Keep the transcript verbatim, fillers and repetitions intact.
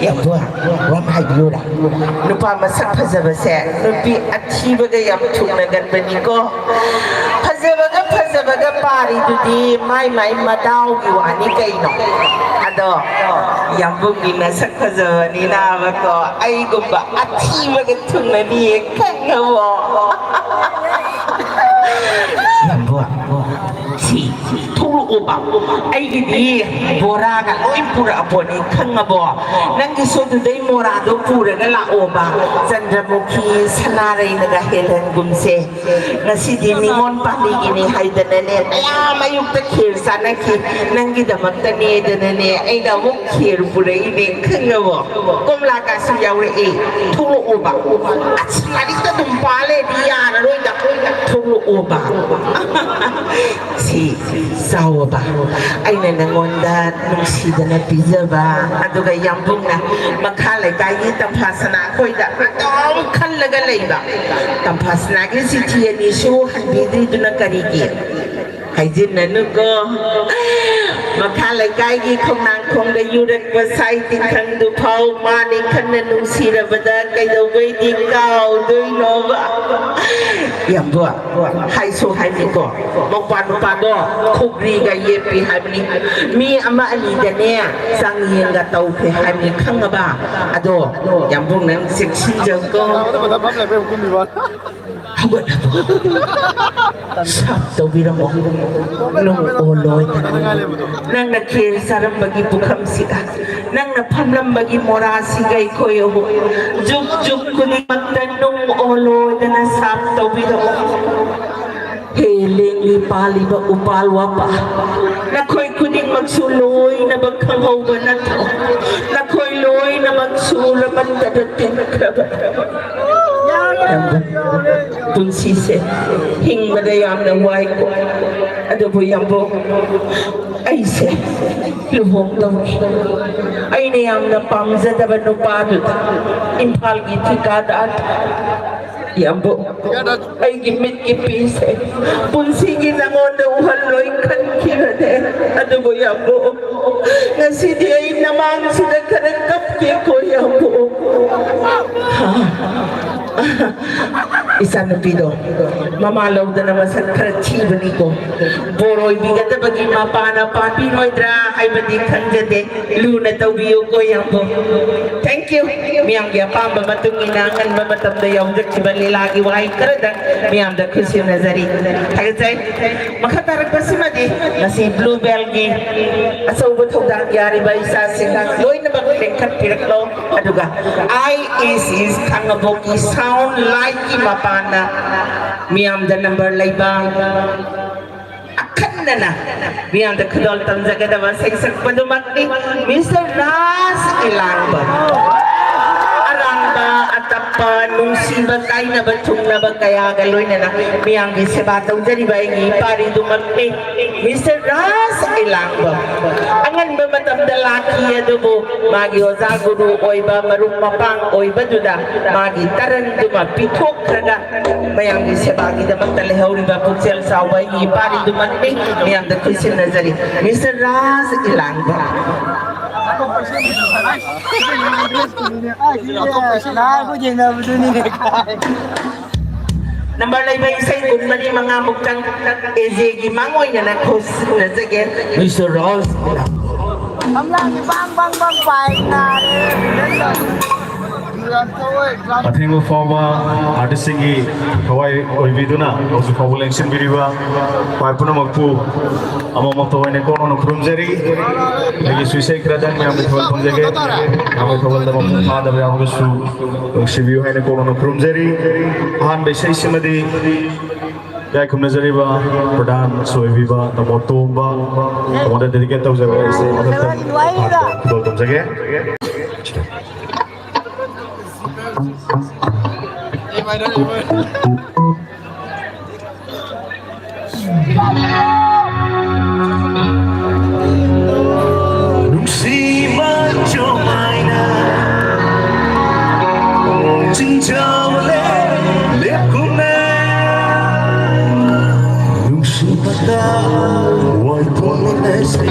ꯌꯥꯝꯕꯨ, ꯋꯥ ꯑꯃ ꯍꯥꯏꯕꯤꯌꯨꯔꯥ? ꯅꯨꯄꯥ ꯃꯁꯛ ꯐꯖꯕꯁꯦ ꯅꯨꯄꯤ ꯑꯊꯤꯕꯒ ꯌꯥꯝ ꯊꯨꯡꯅꯒꯟꯕꯅꯤꯀꯣ꯫ ꯐꯖꯕꯒ ꯐꯖꯕꯒ ꯄꯥꯔꯤꯗꯨꯗꯤ ꯃꯥꯏ ꯃꯥꯏ ꯃꯗꯥꯎꯒꯤ ꯋꯥꯅꯤ ꯀꯩꯅꯣ꯫ ꯑꯗꯣ ꯌꯥꯝꯕꯨꯡꯒꯤ ꯅꯁꯛ ꯐꯖꯕꯅꯤꯅꯕꯀꯣ, ꯑꯩꯒꯨꯝꯕ ꯑꯊꯤꯕꯒ ꯊꯨꯡꯅꯅꯤꯌꯦ, ꯈꯪꯉꯕꯣ? ꯌꯥꯝꯕꯨ, ꯁꯤ, ꯊꯣꯛꯂꯛꯑꯣꯕ꯫ ꯑꯩꯒꯤꯗꯤ ꯕꯣꯔꯥꯒ ꯂꯣꯏ ꯄꯨꯔꯛꯑꯕꯣꯅꯤ, ꯈꯪꯉꯕꯣ? ꯅꯪꯒꯤꯁꯨ ꯑꯗꯨꯗꯩ ꯃꯣꯔꯥꯗꯣ ꯄꯨꯔꯒ ꯂꯥꯛꯑꯣꯕ꯫ ꯆꯟꯗ꯭ꯔꯃꯨꯈꯤ ꯁꯅꯥꯔꯩꯅꯒ ꯍꯦꯜꯍꯟꯒꯨꯝꯁꯦ꯫ ꯉꯁꯤꯗꯤ ꯅꯤꯉꯣꯜ ꯄꯥꯜꯂꯤꯒꯤꯅꯤ ꯍꯥꯏꯗꯅꯅꯦ, ꯃꯌꯥꯝ ꯑꯌꯨꯛꯇ ꯈꯦꯔ ꯆꯥꯅꯈꯤ꯫ ꯅꯪꯒꯤꯗꯃꯛꯇꯅꯦꯗꯅꯅꯦ, ꯑꯩꯅ ꯑꯃꯨꯛ ꯈꯦꯔ ꯄꯨꯔꯛꯏꯅꯦ, ꯈꯪꯉꯕꯣ? ꯀꯣꯝꯂꯥꯒꯁꯨ ꯌꯥꯎꯔꯛꯑꯦ꯫ ꯊꯣꯛꯂꯛꯑꯣꯕ꯫ ꯑꯁ, ꯂꯥꯏꯔꯤꯛꯇ ꯑꯗꯨꯝ ꯄꯥ ꯂꯩꯔꯗꯤ ꯌꯥꯔꯔꯣꯏꯗ꯫ ꯊꯣꯛꯂꯛꯑꯣꯕ꯫ ꯁꯤ ꯆꯥꯎꯑꯣꯕ꯫ ꯑꯩꯅ ꯅꯪꯉꯣꯟꯗ ꯅꯨꯡꯁꯤꯗꯅ ꯄꯤꯖꯕ꯫ ꯑꯗꯨꯒ ꯌꯥꯝꯕꯨꯡꯅ ꯃꯈꯥ ꯂꯩꯀꯥꯏꯒꯤ ꯇꯝꯐꯥꯁꯅꯥ ꯑꯩꯈꯣꯏꯗ ꯑꯗꯨꯝ ꯈꯜꯂꯒ ꯂꯩꯕ꯫ ꯇꯝꯐꯥꯁꯅꯥꯒꯤ ꯆꯤꯊꯤ ꯑꯅꯤꯁꯨ ꯍꯟꯕꯤꯗ꯭ꯔꯤꯗꯨꯅ ꯀꯔꯤꯒꯤ? ꯍꯥꯏꯖꯤꯟꯅꯅꯨꯀꯣ꯫ ꯃꯈꯥ ꯂꯩꯀꯥꯏꯒꯤ ꯈꯣꯡꯅꯥꯡꯈꯣꯡꯗ ꯌꯨꯔꯛꯄ ꯁꯥꯏ ꯇꯤꯡꯈꯪꯗꯨ ꯐꯥꯎ ꯃꯥꯅꯤ ꯈꯟꯅ ꯅꯨꯡꯁꯤꯔꯕꯗ ꯀꯩꯗꯧꯕꯩꯗꯤ ꯀꯥꯎꯗꯣꯏꯅꯣꯕ? ꯌꯥꯝꯕꯨ, ꯍꯥꯏꯁꯨ ꯍꯥꯏꯅꯤꯀꯣ, ꯃꯧꯄꯥ ꯅꯨꯄꯥꯗꯣ ꯈꯨꯒ꯭ꯔꯤꯒ ꯌꯦꯞꯄꯤ ꯍꯥꯏꯕꯅꯤ꯫ ꯃꯤ ꯑꯃ ꯑꯅꯤꯗꯅꯦ ꯆꯥꯡꯌꯦꯡꯒ ꯇꯧꯈ꯭ꯔꯦ ꯍꯥꯏꯕꯅꯤ, ꯈꯪꯉꯕ? ꯑꯗꯣ ꯌꯥꯝꯕꯨꯡ, ꯅꯪ ꯆꯦꯛꯁꯤꯟꯖꯧꯀꯣ꯫ ꯍꯧꯒꯠꯂꯕꯣ? ꯁꯥꯞ ꯇꯧꯕꯤꯔꯝꯃꯣ꯫ ꯅꯨꯡ ꯑꯣꯜꯂꯣꯏꯗꯅ꯫ ꯅꯪꯅ ꯈꯦꯔ ꯆꯥꯔꯝꯕꯒꯤ ꯄꯨꯈꯝꯁꯤꯒ, ꯅꯪꯅ ꯐꯝꯂꯝꯕꯒꯤ ꯃꯣꯔꯥꯁꯤꯒ ꯑꯩꯈꯣꯏ ꯑꯍꯨꯝ ꯖꯨꯛ ꯖꯨꯛ ꯈꯨꯗꯤꯡꯃꯛꯇ ꯅꯨꯡ ꯑꯣꯜꯂꯣꯏꯗꯅ ꯁꯥꯞ ꯇꯧꯕꯤꯔꯝꯃꯣ꯫ ꯍꯦ ꯂꯦꯡꯂꯤ ꯄꯥꯜꯂꯤꯕ ꯎꯄꯥꯜ ꯋꯥꯄꯥ, ꯅꯈꯣꯏ ꯈꯨꯗꯤꯡꯃꯛꯁꯨ ꯂꯣꯏꯅꯃꯛ ꯈꯪꯍꯧꯕ ꯅꯠꯇ꯭ꯔꯣ? ꯅꯈꯣꯏ ꯂꯣꯏꯅꯃꯛꯁꯨ ꯂꯃꯟꯗꯗ ꯇꯤꯟꯈ꯭ꯔꯕ꯫ ꯄꯨꯟꯁꯤꯁꯦ ꯍꯤꯡꯕꯗ ꯌꯥꯝꯅ ꯋꯥꯏꯀꯣ꯫ ꯑꯗꯨꯕꯨ ꯌꯥꯝꯕꯨꯡ, ꯑꯩꯁꯦ ꯂꯨꯍꯣꯡꯗꯧꯔꯦ꯫ ꯑꯩꯅ ꯌꯥꯝꯅ ꯄꯥꯝꯖꯗꯕ ꯅꯨꯄꯥꯗꯨꯗ, ꯏꯝꯐꯥꯜꯒꯤ ꯊꯤꯀꯥꯗꯥꯔ꯫ ꯌꯥꯝꯕꯨꯡ, ꯑꯩꯒꯤ ꯃꯤꯠꯀꯤ ꯄꯤꯁꯦ ꯄꯨꯟꯁꯤꯒꯤ ꯅꯉꯣꯟꯗ ꯎꯍꯜꯂꯣꯏ ꯈꯟꯈꯤꯕꯅꯦ꯫ ꯑꯗꯨꯕꯨ ꯌꯥꯝꯕꯨꯡ, ꯉꯁꯤꯗꯤ ꯑꯩ ꯅꯃꯥꯡꯁꯤꯗ ꯈꯔ ꯏꯆꯥꯅꯨꯄꯤꯗꯣ ꯃꯃꯥ ꯂꯧꯗꯅ ꯃꯁꯛ ꯈꯔ ꯊꯤꯕꯅꯤꯀꯣ꯫ ꯕꯣꯔ ꯑꯣꯏꯕꯤꯒꯗꯕꯒꯤ ꯃꯄꯥꯅ ꯄꯥꯝꯕꯤꯔꯣꯏꯗ꯭ꯔꯥ ꯍꯥꯏꯕꯗꯤ ꯈꯪꯖꯗꯦ꯫ ꯂꯨꯅ ꯇꯧꯕꯤꯌꯨꯀꯣ ꯌꯥꯝꯕꯨꯡ꯫ Thank you꯫ ꯃꯤꯌꯥꯝꯒꯤ ꯑꯄꯥꯝꯕ ꯃꯇꯨꯡ ꯏꯟꯅ ꯑꯉꯟꯕ ꯃꯇꯝꯗ ꯌꯥꯎꯖꯈꯤꯕ ꯂꯤꯂꯥꯒꯤ ꯋꯥꯍꯩ ꯈꯔꯗꯪ ꯃꯤꯌꯥꯝꯗ ꯈꯨꯠꯁꯤꯟꯅꯖꯔꯤ꯫ ꯊꯥꯒꯠꯆꯩ꯫ ꯃꯈꯥ ꯇꯥꯔꯛꯄꯁꯤꯃꯗꯤ ꯉꯁꯤ Blue Bellꯒꯤ ꯑꯆꯧꯕ ꯊꯧꯗꯥꯡ ꯌꯥꯔꯤꯕ ꯏꯆꯥꯁꯤꯡ ꯂꯣꯏꯅꯃꯛ ꯂꯦꯡꯈꯠꯄꯤꯔꯛꯂꯣ꯫ ꯑꯗꯨꯒ I is is ꯈꯥꯡꯉꯕꯣꯛꯀꯤ sound lightꯀꯤ ꯃꯄꯥꯟꯅ ꯃꯤꯌꯥꯝꯗ number ꯂꯩꯕ ꯑꯈꯟꯅꯅ ꯃꯤꯌꯥꯝꯗ ꯈꯨꯗꯣꯜ ꯇꯝꯖꯒꯗꯕ ꯁꯩꯁꯛꯄꯗꯨꯃꯛꯅꯤ꯫ Mister ꯔꯥꯖ ꯏꯂꯥꯡꯕꯝ꯫ ꯑꯔꯥꯡꯕ, ꯑꯇꯞꯄ, ꯅꯨꯡꯁꯤꯕ, ꯀꯥꯏꯅꯕ, ꯊꯨꯡꯅꯕ ꯀꯌꯥꯒ ꯂꯣꯏꯅꯅ ꯃꯤꯌꯥꯝꯒꯤ ꯁꯦꯕꯥ ꯇꯧꯖꯔꯤꯕ ꯑꯩꯒꯤ ꯏꯄꯥꯔꯤꯗꯨꯃꯛꯅꯤ꯫ Mister ꯔꯥꯖ ꯏꯂꯥꯡꯕꯝ ꯑꯉꯟꯕ ꯃꯇꯝꯗ ꯂꯥꯛꯈꯤ, ꯑꯗꯨꯕꯨ ꯃꯥꯒꯤ ꯑꯣꯖꯥ ꯒꯨꯔꯨ ꯑꯣꯏꯕ, ꯃꯔꯨꯞ ꯃꯄꯥꯡ ꯑꯣꯏꯕꯗꯨꯗ ꯃꯥꯒꯤ ꯇꯔꯟꯗꯨꯃ ꯄꯤꯊꯣꯛꯈ꯭ꯔꯒ ꯃꯌꯥꯝꯒꯤ ꯁꯦꯕꯥꯒꯤꯗꯃꯛꯇ ꯂꯩꯍꯧꯔꯤꯕ ꯄꯨꯛꯆꯦꯜ ꯆꯥꯎꯕ ꯑꯩꯒꯤ ꯏꯄꯥꯔꯤꯗꯨꯃꯛꯅꯤ꯫ ꯃꯤꯌꯥꯝꯗ ꯈꯨꯠꯁꯤꯟꯅꯖꯔꯤ꯫ Mister ꯔꯥꯖ ꯏꯂꯥꯡꯕꯝ꯫ ꯅꯍꯥꯟ ꯑꯩꯈꯣꯏ ꯊꯦꯡꯅꯕꯗꯨꯅꯤꯅꯦ꯫ Number ꯂꯩꯕ ꯏꯁꯩ ꯀꯨꯟ ꯃꯔꯤ ꯃꯉꯥꯃꯨꯛꯇꯪ AJꯒꯤ ꯃꯥꯡ ꯑꯣꯏꯅꯅ ꯈꯨꯠꯁꯤꯟꯅꯖꯒꯦ꯫ Mister ꯔꯥꯖ ꯏꯂꯥꯡꯕꯝ꯫ ꯒꯝꯂꯥꯒꯤ ꯕꯥꯡ ꯕꯥꯡ ꯕꯥꯡ ꯄꯥꯏ ꯅꯥꯔꯦ꯫ ꯑꯊꯦꯡꯕ ꯐꯥꯎꯕ artistꯁꯤꯡꯒꯤ ꯊꯋꯥꯏ ꯑꯣꯏꯕꯤꯗꯨꯅ ꯍꯧꯖꯤꯛ ꯐꯥꯎꯕ ꯂꯦꯡꯁꯤꯟꯕꯤꯔꯤꯕ ꯈ꯭ꯋꯥꯏ ꯄꯨꯝꯅꯃꯛꯄꯨ ꯑꯃꯃꯝꯇ ꯑꯣꯏꯅ ꯏꯀꯣꯟ ꯀꯣꯟꯅ ꯈꯨꯔꯨꯝꯖꯔꯤ꯫ ꯑꯩꯒꯤꯁꯨ ꯏꯁꯩ ꯈꯔꯗꯪ ꯃꯌꯥꯝꯒꯤ ꯊꯧꯒꯜ ꯐꯪꯖꯒꯦ꯫ ꯃꯌꯥꯝꯒꯤ ꯊꯧꯒꯜꯗ ꯃꯄꯨꯡ ꯐꯥꯗꯕ ꯌꯥꯎꯔꯒꯁꯨ ꯅꯨꯡꯁꯤꯕꯤꯌꯨ ꯍꯥꯏꯅ ꯏꯀꯣꯟ ꯀꯣꯟꯅ ꯈꯨꯔꯨꯝꯖꯔꯤ꯫ ꯑꯍꯥꯟꯕ ꯏꯁꯩꯁꯤꯃꯗꯤ ꯏꯀꯥꯏ ꯈꯨꯝꯅꯖꯔꯤꯕ ꯄ꯭ꯔꯙꯥꯟꯁꯨ ꯑꯣꯏꯕꯤꯕ ꯇꯥꯃꯣ ꯇꯣꯝꯕ, ꯇꯥꯃꯣꯗ dedicate ꯇꯧꯖꯕ ꯏꯁꯩ ꯑꯃꯈꯛꯇꯪ ꯈꯨꯗꯣꯜ ꯇꯝꯖꯒꯦ꯫ ꯅꯨꯡꯁꯤꯕ ꯆꯨꯝꯃꯥꯏꯅ ꯆꯤꯡꯖꯥꯎꯂꯦ ꯂꯦꯞꯈꯨꯝꯃꯦ꯫ ꯅꯨꯡꯁꯤꯕꯗ ꯋꯥꯏꯊꯣꯛꯅꯁꯦ꯫